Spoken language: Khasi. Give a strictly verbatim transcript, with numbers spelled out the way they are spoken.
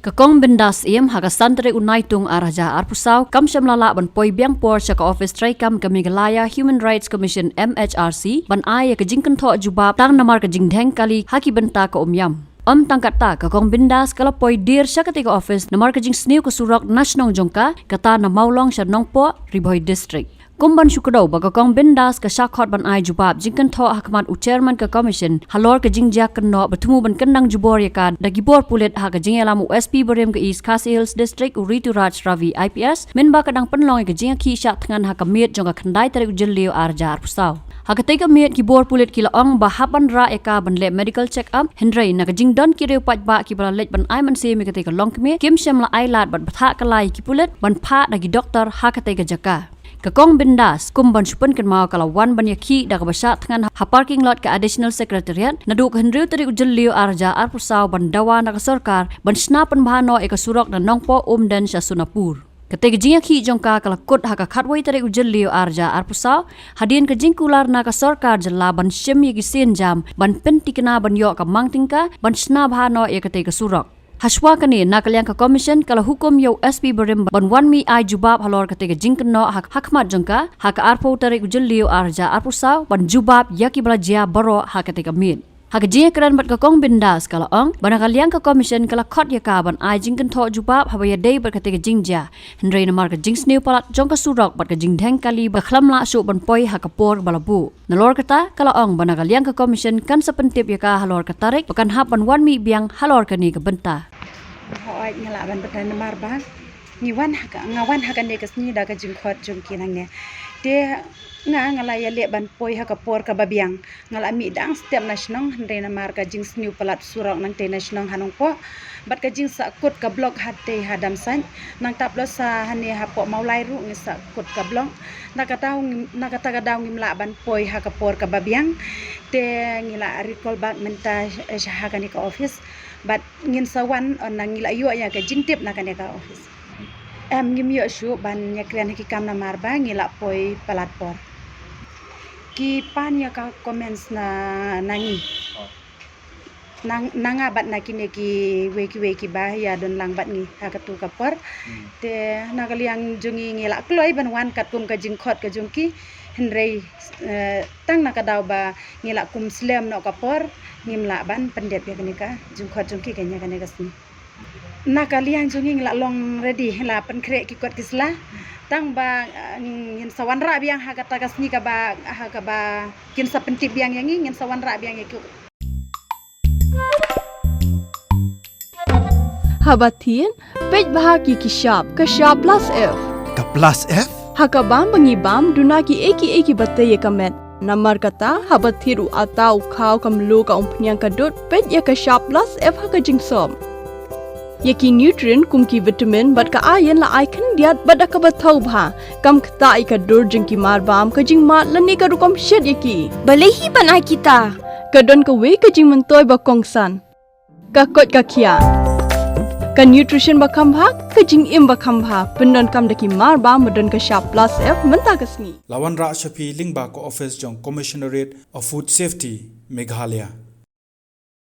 Ka Kong Bindas Syiem ha ka san tarik u Naitung ar hajar arphew saw kam shym la lah ban poi biang por sha ka office treikam ka Meghalaya Human Rights Commission, M H R C, ban ai ïa ka jingkynthoh jubab tang namar ka jingdheng kali ha ki bynta ka Umïam. Ym tang katta, ka Kong Bindas ka la poi dier sha katei ka office namar ka jingsniew ka surok na shnong jong ka, kata na Mawlong sha Nongpoh, Ri Bhoi District. Kum ban shu kdew ba ka Kong Bindas ka shah khot ban ai jubab jingkynthoh ha khmat u Chairman ka Commission halor ka jingjia kynnoh, ba thmu ban kyndang jubor ïa ka da ki bor pulit, ha ka jingïalam u S P barim ka East Khasi Hills District, u Rituraj Ravi I P S, mynba ka dang pynlong ïa ka jingïakhih shah thngan ha ka miet jong ka khyndai tarik u Jylliew ar hajar arphew saw. Ha katei ka miet ki bor pulit ki la ong ba hap ban rah ïa ka ban leh medical check up, hynrei na ka jingdon ki riew paidbah kiba la leit ban ai mynsiem ïa katei ka longkmie, kim shym la ai lad bad bthah kylla ïa ki pulit ban phah da ki doktor ha katei ka jaka. Ka Kong Bindas, kum ban shu pynkynmaw, ka la wan ban ïakhih da kaba shah thngan ha parking lot ka Additional Secretariat naduh ka hynriew tarik u Jylliew ar hajar arphew saw ban dawa na ka sorkar ban shna pynbha noh ïa ka surok na Nongpoh Umden sha Sonapur. Katei ka jingïakhih jong ka ka la kut ha ka khatwei tarik u Jylliew ar hajar arphew saw, hadien ka jingkular na ka sorkar jylla ban shim ïa ki sienjam ban pynthikna ban ïoh ka mang tyngka ban shna bha noh ïa katei ka surok. Hashwa kane, na ka liang ka Commission ka la hukum ïa u S P barim ban wan mih ai jubab halor katei ka jingkynnoh ha, ha khmat jong ka, ha ka arphew tarik u Jylliew ar hajar arphew saw, ban jubab ïa kiba la jia baroh ha katei ka miet. Ha ka jingïakren bad ka Kong Bindas ka la ong ba na ka liang ka Commission ka la khot ïa ka ban ai jingkynthoh jubab haba ïadei bad katei ka jingjia, hynrei namar ka jingsniew palat jong ka surok bad ka jingdheng kali, ba ka khlem lah shuh ban poi ha ka por ba la buh. Nalor kata, ka la ong ba na ka liang ka Commission kan sa pyntip ïa ka halor ka tarik ba kan hap ban wan mih biang halor kane ka bynta. Hooid, nga lah ban batai namar ba ngi wan ha ka, nga wan ha kane ka sngi da ka jingkhot jong ki nangne. Te nga, nga la ïaleh ban poi ha ka por kaba biang. Nga la mih dang step na shnong, hynrei namar ka jingsniew palat surok nangtei na shnong ha Nongpoh bad ka jingsahkut ka block hatei ha Damsait, nangta plus sa hangne hapoh Mawlai ruh ngi sahkut ka block. Na kata, na kata ka daw ngim lah ban poi ha ka por kaba biang. Te ngi la recall back mynta, eh, sha ha kane ka office. Bad ngin sa wan, eh, na ngi la ïoh ïa ka jingtip na kane ka office. Em, ngim ïoh shuh ban ïakren ha ki kam namar ba ngi la poi palat por. Ki pan ïa ka comments na, na ngi. Na, na nga bad na kine kiwei kiwei kiba ïadon lang bad ngi ha katu ka por. Hmm. Te na ka liang jong ngi, ngi la kloi ban wan katkum ka jingkhot ka jong ki, hynrei, eh, tang na ka daw ba ngi la kum slem noh ka por, ngim lah ban pyndep ïa kane ka jingkhot jong ki kane, kane ka sngi. Na ka liang jong ngi, ngi la long ready, la pynkhreh ki kot ki sla. Tang ba, eh, ngin sa wanrah biang ha kata ka sngi kaba, ha kaba kin sa pyntip biang ïa ngi, ngin sa wanrah biang ïa ki. Haba thied, peit bha ki ki shap, ka shap plus F. Ka plus F? Ha ka bam ba ngi bam, duna kiei kiei kiba tei ïa ka met. Namar kata, haba thied u atta, u khaw, ka mluh, ka umphniang, ka dud, peit ïa ka shap plus F ha ka jingsop. Ïa ki nutrient kum ki vitamin bad ka iron la ai khyndiat bad da kaba thaw bha. Kam ktah ïa ka dur jong ki marbam, ka jingmad lane ka rukom shet ïa ki. Balei hi ban ai kita? Ka don kawei ka jingmyntoi ba kongsan. Ka koit ka khiah. Ka nutrition ba kham bha, ka jingim ba kham bha. Pyndonkam da ki marbam ba don ka shap plus F mynta ka sngi. La wanrah sha phi lyngba ka office jong Commissionerate of Food Safety, Meghalaya.